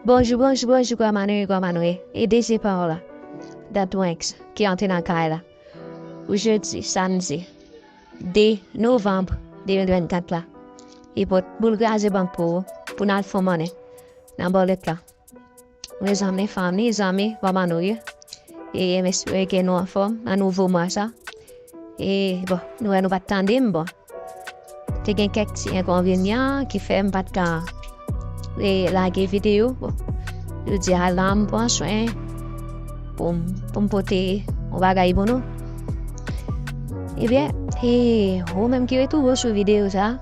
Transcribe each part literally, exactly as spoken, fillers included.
Bonjou, bonjou, bonjou, kòman nou ye, kòman nou ye? E dezye pa w la, dat Wanks, ki antre nan kay la. Pou jodi, samdi de novanm de mil vennkat la. Li pot boul kraze bank pou ou, pou n al fè monnen nan bòlèt la. Mezanmi, fanmi, zanmi, kòman nou ye? E m espere ke nou anfòm nan nouvo mwa sa. E, bon, nou wè nou pa t tande m, bon. Te gen kèk ti enkonvenyan ki fè m pa t ka, e, lage videyo. Bon, jodi a la, m pran swen pou m, pou m pote yon bagay pou nou. Ebyen, e, ou menm ki retwouve w sou videyo sa,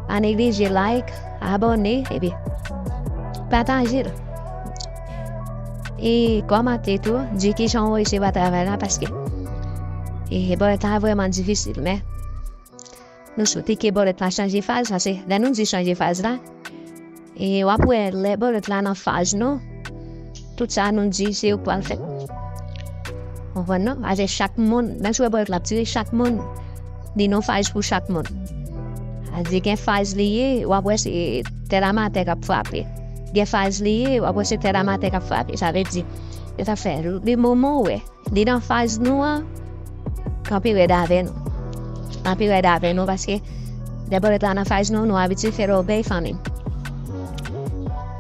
pa neglije like, abòne, epi pataje l. E kòmante tou, di kijan w resevwa travay la, paske, e, bòlèt la vrèman difisil, men nou swete ke bòlèt la chanje faz, paske lè nou di chanje faz la, e w ap wè lè bòlèt la nan faz nou, tout sa nou di se yo k pral fèt. Konprann non? Paske chak moun, menm si w wè bòlèt la ap tire, chak moun li nan faz pou chak moun. Sa vle di gen faz li ye, w ap wè se tèl amatè k ap frape. Gen faz li ye, w ap wè se tèl amatè k ap frape. Sa vle di, yo ta fè, li moman w wè li nan faz nou an, kanpe rèd avè nou. Kanpe rèd avè nou, paske lè bòlèt la nan faz nou, nou abitye fè lòbèy, fanmi m.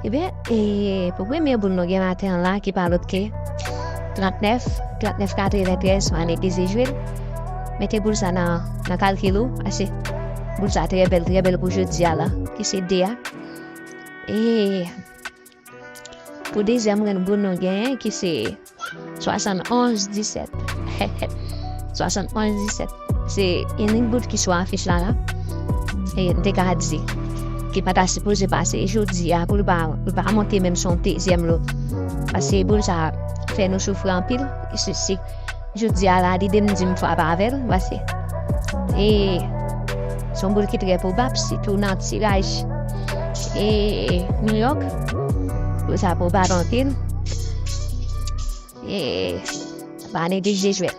Ebyen, e, pou premye boul nou gen maten an la, ki pa lòt ke trannèf, trannèf katreventrèz, pa neglije jwe l. Mete boul sa nan, nan kalkil ou, paske boul sa trè bèl, trè bèl pou jodi a la, ki se de a. E pou dezyèm grenn boul nou genyen, ki se swasannonz disèt. Swasannonz disèt. Se inik boul ki sou afich la, la. E m te ka di, ki pa ta sipoze pase jodi a pou l pa, pou l pa monte menm si yon dezyèm lo. Paske boul sa fè nou soufri anpil. E se, se, jodi a la, lide m di m frape avè l, paske, e, se yon boul ki trè pwobab, sitou nan tiraj, e, New York. Boul sa pwobab anpil. E pa neglije jwe.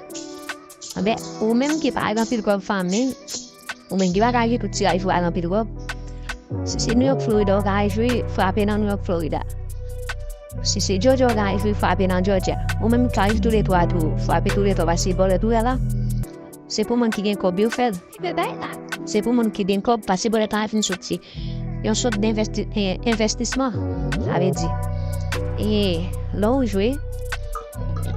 Anben, ou menm ki pa gen anpil kòb, fanmi, ou menm ki pa ka jwe tout tiraj ou al anpil kòb, si se New York, Florida, ou ka jwe, frape nan New York, Florida. Si se Georgia, ou ka jwe, frape nan Georgia. Ou menm ki ka jwe toulètwa tou, frape toulètwa, paske bòlèt ou la, se pou moun ki gen kòb yo fè l. Se pou moun ki gen kòb, paske bòlèt la vin soti yon sòt envestisman. Sa vle di, e, lè w jwe,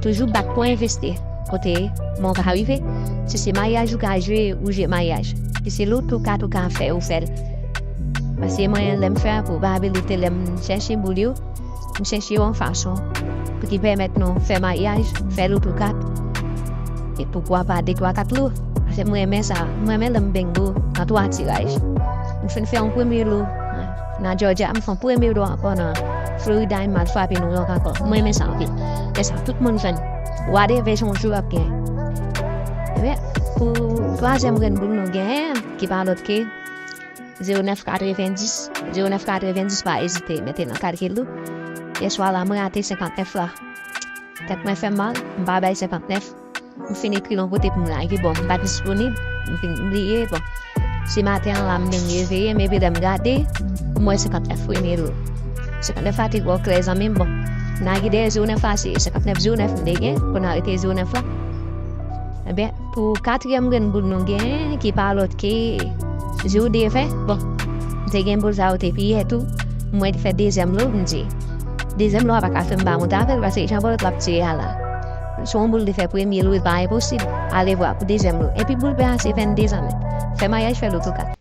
toujou bat pou envesti kote men w ka rive. Si se maryaj ou ka jwe, ou jwe maryaj. Si se loto kat ou ka fè, ou fè l. Paske mwen, lè m fè pou probabilite, lè m chèche boul yo, m chèche yon fason pou ki pèmèt nou fè maryaj, fè loto kat, e poukwa pa de twa kat lo. Paske m renmen sa, m renmen lè m bengo nan twa tiraj. M fin fè yon premye lo nan Georgia, m fè yon premye lo ankò nan Florida, e m al frape New York ankò. M renmen sa anpil. E sa, tout moun jwenn. Whatever yon jou ap gen. Ebyen, pou twazyèm grenn boul nou genyen, ki pa lòt ke zewo nèf katrevendis, zewo nèf katrevendis, pa ezite, mete nan kalkil ou. Yèswa la, mwen rate senkantnèf la. Tèt mwen fè m mal, m pa bay senkantnèf. M fin ekri l yon kote pou m lage, bon, m pa disponib, m fin bliye, bon. Se maten an la, m vin reveye m, epi lè m gade, m wè senkantnèf premye lo. Senkantnèf la te twò klè, zanmi m, bon. N a gide zewo nèf la, se senkantnèf zewo nèf m te gen, pou n arete zewo nèf la. Ebyen, pou katriyèm grenn boul nou genyen, ki pa lòt ke zewo de ven, bon, m te gen boul sa yo te pi yè tou. Mwen te fè dezyèm lo, m di, dezyèm lo a pa ka fè m pa monte avè l, paske jan bòlèt la ap tire a la. Si yon boul te fè premye lo, li pa enposib. Alevwa pou dezyèm lo. Epi boul pè a se vennde, zanmi. Fè maryaj, fè loto kat.